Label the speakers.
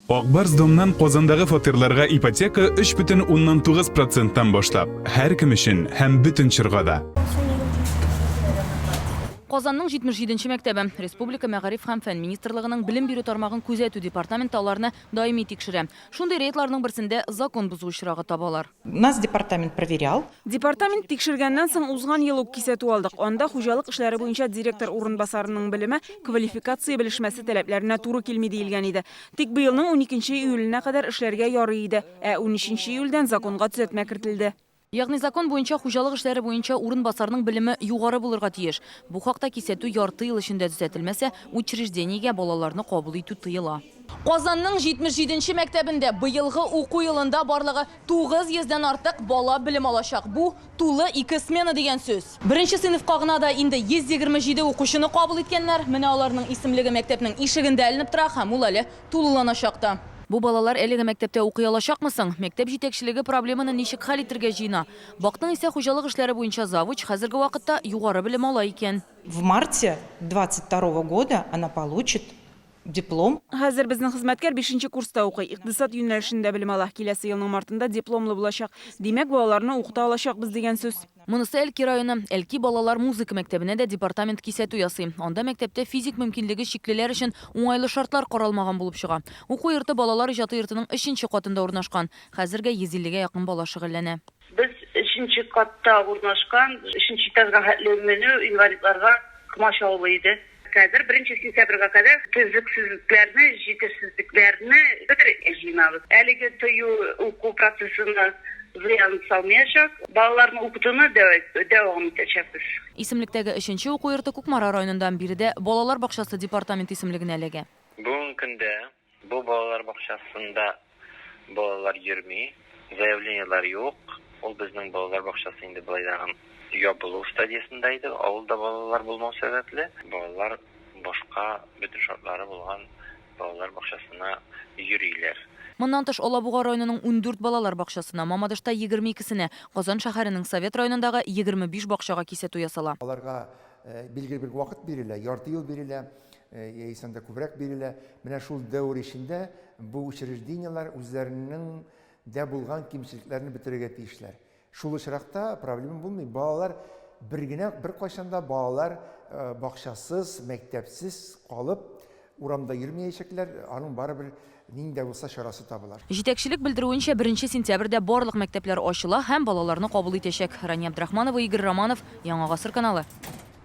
Speaker 1: Ак Барс Домнан Казандагы фатирларга ипотека 3,9 проценттан башлап, һәркем өчен һәм бөтен чорга да.
Speaker 2: Казанның 77 нче мәктәбе. Республика Мәгариф һәм фән министрлыгының белем бирү тармагын күзәтү департаменты аларны даими тикшерә. Шундый рейдларның берсендә закон бозу очрагы табалар.
Speaker 3: Нас департамент проверял.
Speaker 4: Департамент тикшергәннән соң узган ел ук кисәтү алдык. Анда хуҗалык эшләре буенча директор урынбасарының белеме квалификация белешмәсе таләпләренә туры килми диелгән иде. Тик быелның уникенче июленә кадәр эшләргә ярый иде. Ә унөченче июльдән законга төзәтмә кертелде.
Speaker 2: Ягъни закон буенча хуҗалык эшләре буенча урынбасарның белеме югары булырга тиеш. Бу хакта кисәтү ярты ел эчендә төзәтелмәсә, учреждениегә балаларны кабул итү тыела. Казанның 77 нче мәктәбендә быелгы уку елында барлыгы 900 дән артык бала белем алачак. Бу, тулы ике смена дигән сүз. Беренче сыйныфка гына да инде 127 укучыны кабул иткәннәр. Менә аларның исемлеге мәктәпнең ишегендә эленеп тора һәм ул әле тулыланачак та. Бу балалар әлеге мәктәптә укый алачакмы соң? Мәктәп җитәкчелеге проблеманы ничек хәл итергә җыена? Бактың исә, хуҗалык эшләре буенча завуч хәзерге вакытта югары белем ала икән.
Speaker 3: В марте 22 года она получит диплом.
Speaker 4: Хәзер безнең хезмәткәр бишенче курста укый, икътисад юнәлешендә белем ала. Киләсе елның мартында дипломлы булачак. Димәк, балаларны укыта алачакбыз дигән сүз.
Speaker 2: Монысы Әлки районы. Әлки балалар музыка мәктәбенә дә департамент кисәтү ясый. Анда мәктәптә физик мөмкинлеге чиклеләр өчен уңайлы шартлар каралмаган булып чыга. Уку йорты балалар иҗаты йортының өченче катында урнашкан. Хәзергә 150 гә якын бала шөгыльләнә.
Speaker 5: Без өченче катта урнашкан, өченче этажга хәтле менү инвалидларга комачаулый иде. Хәзер беренче сентябрьгә кадәр төзексезлекләрне, җитешсезлекләрне бетерергә җыенабыз. Әлеге тыю уку процессына зыян салмаячак. Балаларны укытуны дәвам итәчәкбез.
Speaker 2: Исемлектәге өченче уку йорты Кукмара районында. Биредә балалар бакчасы департамент исемлегенә эләгә.
Speaker 6: Бүгенге көндә Бу балалар бакчасында балалар йөрми, заявлениеләр юк. Ул безнең балалар бакчасы инде болай тагын ябылу стадиясендә иде, авылда балалар булмау сәбәпле, балалар башка бөтен шартлары булган балалар бакчасына йөриләр.
Speaker 2: Моннан тыш, Алабуга районының 14 балалар бакчасына, Мамадышта 22сенә, Казан шәһәренең Совет районындагы 25 бакчага кисәтү ясала.
Speaker 7: Аларга билгеле бер вакыт бирелә, ярты ел бирелә. Яисә анда күбрәк бирелә. Менә шул дәвер эчендә бу учреждениеләр үзләренең дә булган кимчелекләрне бетерергә тиешләр. Шул очракта проблема булмый. Балалар бер генә, беркайчан да балалар бакчасыз, мәктәпсез калып урамда йөрмәячәкләр, аның барыбер нинди дә булса чарасы табыла.
Speaker 2: Җитәкчелек белдерүенчә, беренче сентябрьдә барлык мәктәпләр ачыла һәм балаларны кабул итәчәк. Рания Абдрахманова, Игорь Романов, Яңа Гасыр каналы.